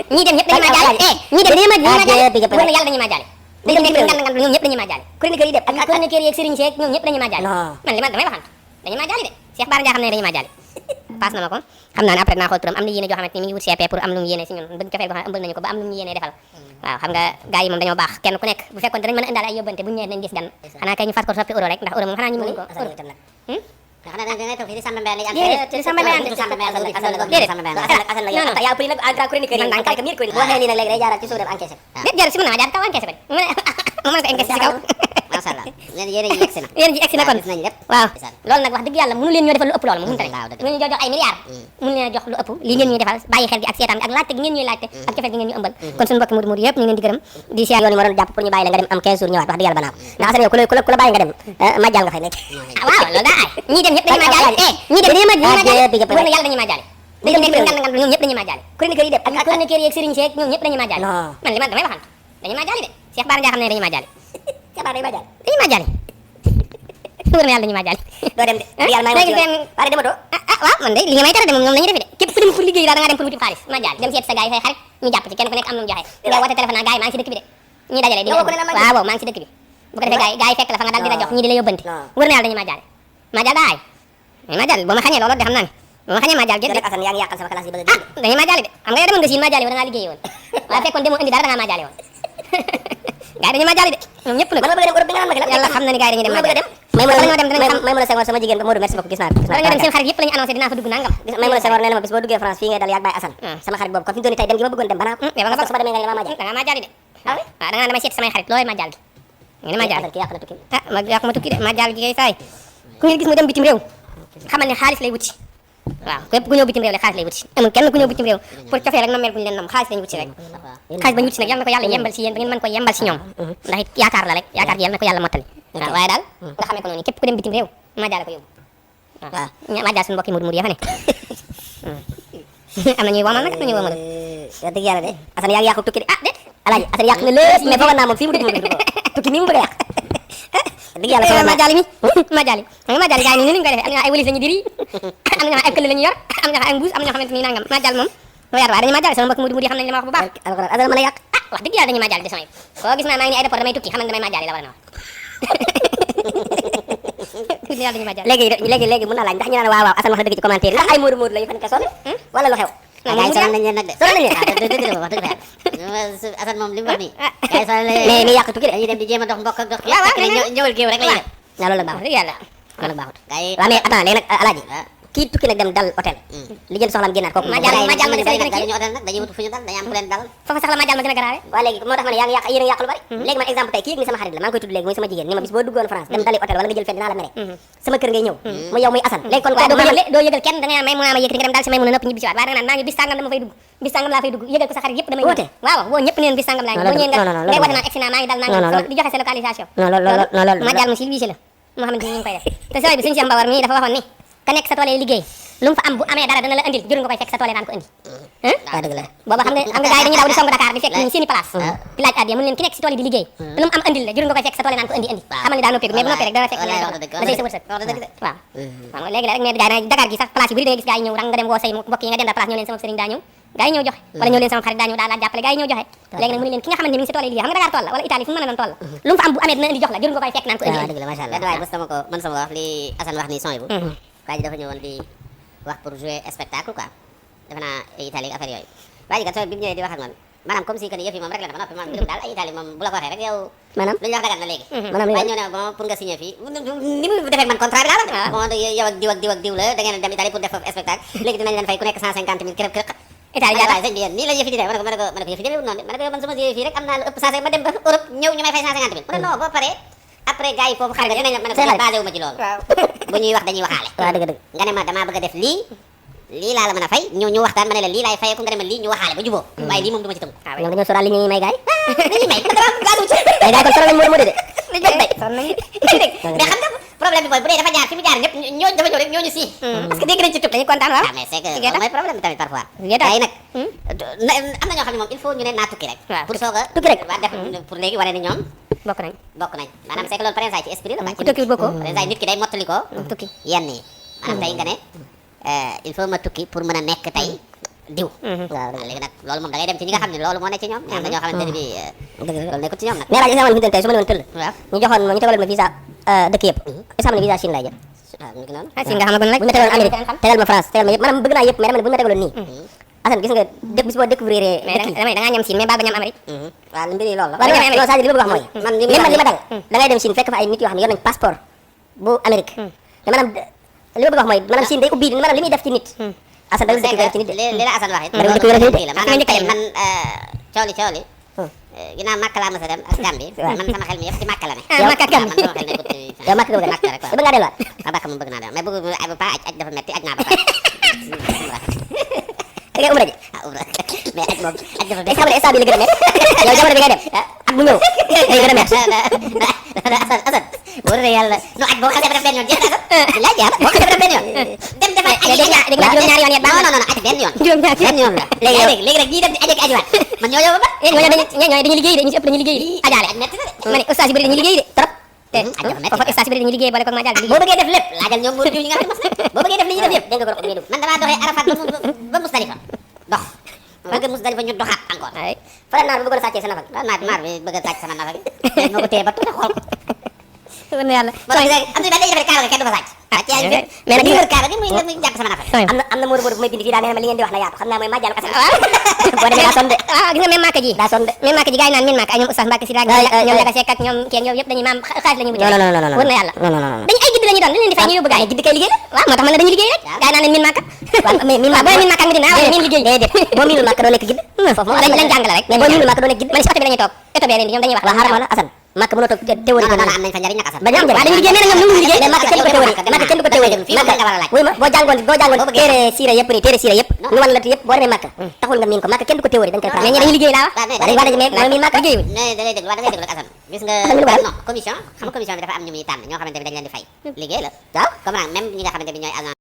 ñi dem ñëpp dañuy maa jaale ñi dem dañuy maa jaale wër na yàlla dañuy maa jaale dañu nekk ngan ñoom ñëpp dañuy maa jaale chroniqueur yi dem ak chroniqueur yi ak sëriñ Seck ñoom ñëpp dañuy maa jaale man li ma damay waxant dañuy maa jaale de Cheikh Bara Ndiaye xam ne dañuy maa jaale paas na ma ko xam naa ne après naa xool turam am na yéene joo xamante ni mi ngi wut CP pour am lu mu yéene si ñun bëgg cofeel goo xam ne ëmbal nañu ko ba am lu mu yéene defal waaw xam nga gars yi moom dañoo baax kenn ku nekk bu fekkoon danañ mën a indaale ay yóbbante bu ñu ñëwee nañ gis gan xanaa kay ñu fas ko soppi euro rek ndax euro moom xanaa ñu mën ko euro xanaa dañuy toog fii di Samba Mbaye lañu am déedéet Samba Mbaye déedéet yaa prix nag en grand chroniqueur yi man kay miir boo waxee nii nag léegi day jaaral ci suuf dem encaissé déet jarul si mën na ma jaar kaw encaissé ko mu mën ko encaissé si kaw macha allah yéen ji yegsi na yéen ji egsi na kon gis nañu lépp waaw loolu nag wax dëgg yàlla mënu leen ñoo defal lu ëpp loolu moom mënu tane mënu jox ay milliards mënu leen jox lu ëpp lii ngeen ñuy defal bàyyi xel gi ak seetaan gi ak laajte gi ngeen ñuy laajte ak cofeel gi ngeen ñu ëmbal kon suñu mbokki murid yëpp ñu ngi leen di gërëm di seet yoon yi ma doon jàpp pour ñu bàyyi la nga dem am 15 jours ñëwaat wax dëgg yàlla banaa ko ndax Assane yow ku la bàyyi nga dem majjal nga fay nekk waaw loolu daa ay ñii dem ñëpp dañuy maa jaale ñii dem dañuy maa jaale wër na yàlla dañuy maa jaale dañu nekk ngan ñoom ñëpp dañuy maa jaale chroniqueur yi dem ak chroniqueur yi ak sëriñ Seck ñoom ñëpp dañuy maa jaale man li ma damay waxant dañuy maa jaale de Cheikh Bara Ndiaye xam ne dañuy maa jaale Cheikh Bara dañuy maa jaale dañuy maa jaale wër na yàlla dañuy maa jaale doo dem de yàlla may pare dama doo waaw man de li nga may tere de moom lañuy defe de képp ku dem pour liggéey daal da ngaa dem pour wuti xaalis maa jaale dem seet sa gars yi say xarit ñu jàpp ci kenn ku nekk am lu mu joxe nga woote téléphone naa gars yi maa ngi si dëkk bi de ñuy dajale di waaw maa ngi si dëkk bi bu ko defee gars yi fekk la fa nga daal di la jox ñii di la yóbbanti wër na yàlla dañuy maa jaale maa jaale daay maa jaale boo ma xañee loolu de xam naa ne boo ma xañee maa jaale jël Assane yaa ngi yàqal sama classe yi bëgg dañuy maa jaale de xam nga demoon nga siin maa jaale woon da ngaa liggéey woon waaye fekkoon demoo indi dara da ngaa maa jaale woon gars yi dañuy maa jaale de ñoom ñëpp nag yàlla xam na ni gars yi dañuy dem maa jaale may mën a Senghor sama jigéen ba Modou merci beaucoup gis naa bala ñoo dem seen xarit yëpp lañu annoncé dinaa fa dugg nangam may mën a Senghor nee na ma bis boo duggee France fii ngay dal yaag Baye Assane sama xarit boobu kon fi mu doon tey dem gi ma bëggoon dem banaa parce que su ma demee nga ne maa jaale da nga maa jaale de waaw da nga damay seet samay xarit loolu maa jaale nga ne maa jaale ki yàq na tukki ma yàq ma tukki de maa jaale gi kay saay ku ngeen gis mu dem bitim réew xamal ne xaalis lay wuti waaw képp ku ñëw bitim réew le xaalis lay wuti amul kenn ku ñëw bitim réew pour cofee rek na mel guñu leen nom xaalis lañu wuti rek xaalis bañu wuti nag yàlla na ko yàlla yembal si yéen ba ngeen mën ko yembal si ñoom ndax it yaakaar la rek yaakaar gi yàlla na ko yàlla mottali waaw waaye daal nga xamee ko noonu képp ku dem bitim réew maa jaale ko yóbbu waaw maa jaale suñu mbokki murid ya fa ne am na ñuy womal nag am na ñuy womal wax dëgg yàlla de Assane yaa ngi yàqu tukki de déet alaaji Assane yàq na lépp mais foogoon naa moom fii mu dugg moom tukki nii mu bëgg a yàq dëgg yàlla maa jaale mi maa jaale xam nga maa jaale gars yi nii lañu koy defee am na ay walis lañu diri am na ay këll lañu yor am na ay mbuus am na xamante ni nangam maa jaale moom weer waaye dañu maa jaale sama mbokk murid xam nañ li ma wax bu baax Assane mën a yàq wax dëgg yàlla dañuy maa jaale de sama foo gis naa maa ngi ni aéroport damay tukki xam nga damay maa jaale la war na wax léegi mën naa laaj ndax ñu naan waaw waaw Assane wax na dëgg ci commentaire ndax ay Modou Modou la yu fa nekk sonn wala lu xew gars yi sonal nañ leen nag de sonal nañ leen wax dëgg fa Assane moom li mu wax nii gars yi sonal nañ leen mais yàq tukki de dañuy dem di jéem a dox mbokk ak dox ñëwal géew rek la ñuy def loolu la baaxut dëgg yàlla loolu baaxut gars yi waaw mais attends léegi nag alaaji kii tukki nag dem dal hôtel li jël soxlam génnaat kooku ma jàll ma gën a kii ñu hôtel nag dañuy wut fu ñu dal dañuy am ku leen dal foofu sax la ma jàll ma gën a garaawe waaw léegi moo tax ma ne yaa ngi yàq yéen a ngi yàq lu bari léegi man exemple tey kii yëg ni sama xarit la maa ngi koy tudd léegi muy sama jigéen ni ma bis boo duggoon France dem dali hôtel wala nga jël fenn dinaa la mere sama kër ngay ñëw mu yow muy Assane léegi kon doo yëgal kenn da nga naan may mu naa ma yëkkati nga dem daal si may mun a nëpp ñibbi si waat waaye da nga naan maa ngi bis sàngam dama fay dugg bis sàngam laa fay dugg yëgal ko sa xarit yëpp damay woote waaw woo ñëpp neen bis sàngam laa ngi boo ñëwee nga ngay woote naan egsi naa maa ngi dal naa di joxe sa localisation loolu ma jàll mu silvise la moo xamante ni ñu ngi koy def te sooy bi suñu Cheikh Mbawar mii dafa waxoon ni ka nekk sa tool liggéey lu mu fa am bu amee dara dana la andil jërul nga koy fekk sa tool daan ko andi waaw dëgg la booba xam nga gars yi dañuy daw di song Dakar di fekk ñu seeni place di laaj addiya mun leen ki nekk si tool yi di liggéey lu mu am andil la jërul nga koy fekk sa tool daan ko andi xamal ni daa noppeeku mais bu noppee rek dana fekk da say sa wërsëg waaw xam nga léegi la rek mais gars yi Dakar gi sax place yi bëri da nga gis gars yi ñëw rang nga dem woo say mbokk yi nga denda place ñëw leen sama sëriñ daa ñëw gars yi ñëw joxe wala ñëw leen sama xarit daa ñëw daa laaj jàppale gars yi ñëw joxe léegi nag mu ne leen ki nga xamante ni mi ngi si tool yi liggéey xam nga Dakar tool la wala Italie fu mu mën a doon tool la lu mu fa am bu amee dina indi jox la jërul nga koy fekk naan ko indi dëgg la macha allah waaye bés sama ko man sama wax li Assane wax nii son bu waa ji dafa ñëwoon di wax pour jouer spectacle quoi defe naa ay Italie affaire yooyu waa ji kat soo bi mu ñëwee di wax ak man maanaam comme si que ni yëf yi moom rek la dafa noppi moom mbirum daal ay Italie moom bu la ko waxee rek yow maanaam lu ñu wax dagat na léegi waaye ñëw ne bon pour nga signer fii ni mu defee man contrat bi laa la bon yow ak diw la da ngeen dem Italie pour def foofu spectacle léegi dinañ leen fay ku nekk 150 000 kërëb kërëb Italie jaata sëñ bi yéen nii la yëf yi di def ma ne ko yëf yi demeewul noonu de ma ne ko yow man sama yëf yi rek am naa lu ëpp 150 ma dem ba Europe ñëw ñu may fay 150 000 mu ne non boo paree après gars yi foofu xam nga dinañ ma ne ko basé wu ma ci loolu bu ñuy wax dañuy waxaale waaw dëgg dëgg nga ne ma damaa bëgg a def lii laa la mën a fay ñu waxtaan ma ne la lii laay fayee ko nga ne ma lii ñu waxaale ba juboo waaye lii moom du ma ci tënk ñoom dañoo soral li ñuy may gars yi dañuy may gaadu ci ay gars kon soral lañ moo de dañ jot day mais xam nga problème bi mooy bu dee dafa jaar fi mu jaar ñëpp ñooñu dafa ñëw rek ñooñu si parce que dégg nañ ci tub dañuy kontaan waaw mais c'est que mooy problème bi tamit parfois gars yi nag am na ñoo xam ne moom il faut ñu ne naa tukki rek pour soog a tukki rek waa def pour léegi wane ni ñoom bokk nañ maanaam c'est que loolu parrainage ci esprit la ku tukki bokkoo parrainage nit ki day mottali ko tukki yenn yi maanaam tey nga ne il faut ma tukki pour mën a nekk tey diw. waaw léegi nag loolu moom da ngay dem ci ñi nga xam ne loolu moo ne ci ñoom. am na ñoo xamante ne bii loolu nekkul ci ñoom nag. nee naa gis nga man fi mu tey su ma ne woon tëll. waaw ñu joxoon ma ñu tegaloon ma visa dëkk yëpp. est-ce que xam ne visa Chine laay jël. waaw mu ngi noonu. Chine nga xamagum nag bu ñu ma tegaloon Amérique tegal ma France tegal ma yëpp maanaam bëgg naa yëpp mais dama ne bu ñu ma tegaloon nii. Assane gis nga bis boo découvrir dëkk yi. da ngaa ñam Chine mais baa ba ñam Amérique. waaw mbir yi loolu la. waaw li nga xam ne li ma bëgg wax mooy. man li ma dal da ngay dem Chine fekk fa ay nit yoo xam ne yor nañ passeport bu Amérique. te maanaam li ma bëgg wax mooy maanaam Chine day ubbi maanaam li muy def ci nit. Assane da nga dëkk ci nit de. li la Assane wax it. ma dem dëkk yu rafet de. maanaam tey man cooli ginnaaw Makka laa mos a dem ak Gambie. man sama xel mi yëpp ci Makka la ne. Makka ak Gambie man sama xel nekkut ci yow Makka nga Makka rek bëgg ngaa delluwaat. Makka moom bëgg naa dem mais bëgg pas aj dafa metti aj naa ba pare. da ngay umra ji. umra mais aj moom aj dafa est-ce que xam nga instant bii la gën a métti yow jamono bi ngay dem at bu ñëw day gën a métti. Assane wóor na yàlla no aj boo xasee ba def benn yoon jeex na Assane laaj yàlla boo xasee ba def benn yoon dem defal aj dégg naa juróom-ñaari yoon yet baax non aj benn yoon juróom-ñaari benn yoon la léegi rek ñii dem di aj ak ajuwaat man ñoo yow ba ñooñu dañuy liggéey de ñu si ëpp dañuy liggéey ajaale aj metti na de ma ne ustaas yi bëri dañuy liggéey de trop te aj dafa metti foofu ustaas yi bëri dañuy liggéey boole ko ma jàll boo bëggee def lépp laajal ñoom murid yi nga xam ne mos na boo bëggee def li ñu def yëpp dégg nga ko ñu man damaa doxee Arafat ba Musdalifa dox bëgg Musdalifa ñu doxaat encore ay faral naar bi bëggoon a sàccee sa nafak naar bi bëgg a sàcc sama nafa gi moo ko téye ba tuuti xool ko wër na yàlla am na dañuy defee kaaba gi kenn du ko sàcc mais nag wër kaaba gi muy jàpp sama nafa am na Modou bu may bind fii daa nee na ma li ngeen di wax na yaatu xam naa mooy majjal kase boo demee daa sonn de waaw gis nga même Màkka ji daa sonn de même Màkka ji gars yi naan min Màkka ay ñoom Oustaz Mbacke si raag ñoom Daga Seck ak ñoom kii ñoom yëpp dañuy maam xaalis la ñuy wut non wër na yàlla non dañu ay gidd la ñuy doon dañ leen di fay ñu yóbbu gars yi gidd kay liggéey la waaw moo tax man la dañuy liggéey rek gars yi naan leen min Màkka mais min Màkka boo min Màkka ak Medina waaw min liggéey déedéet boo minul Màkka doo nekk gidd foofu moom lañ jàng la rek mais boo minul Màkka doo nekk gidd man si oto bi lañuy toog oto bi ñoom dañuy wax waaw xaaral ma la Assane Màkka mënoo toog théorie non am nañ fa njariñ nag Assane bañ am njariñ dañuy liggéey nee na ñoom ñu ngi liggéey mais Màkka kenn du ko théorie Màkka kenn du ko théorie wuy ma boo jàngoon téere siira yëpp nii téere siira yëpp ñu wan la yëpp boo demee Màkka taxul nga miin ko Màkka kenn du ko théorie dañ koy mais ñi dañuy liggéey laa wax mais mooy miin Màkka liggéeyul da ngay déglu rek Assane gis nga non commission xam nga commission bi dafa am ñu muy tànn ñoo xamante bi dañ leen di fay liggéey la waaw comme même ñi nga xamante bi ñooy agent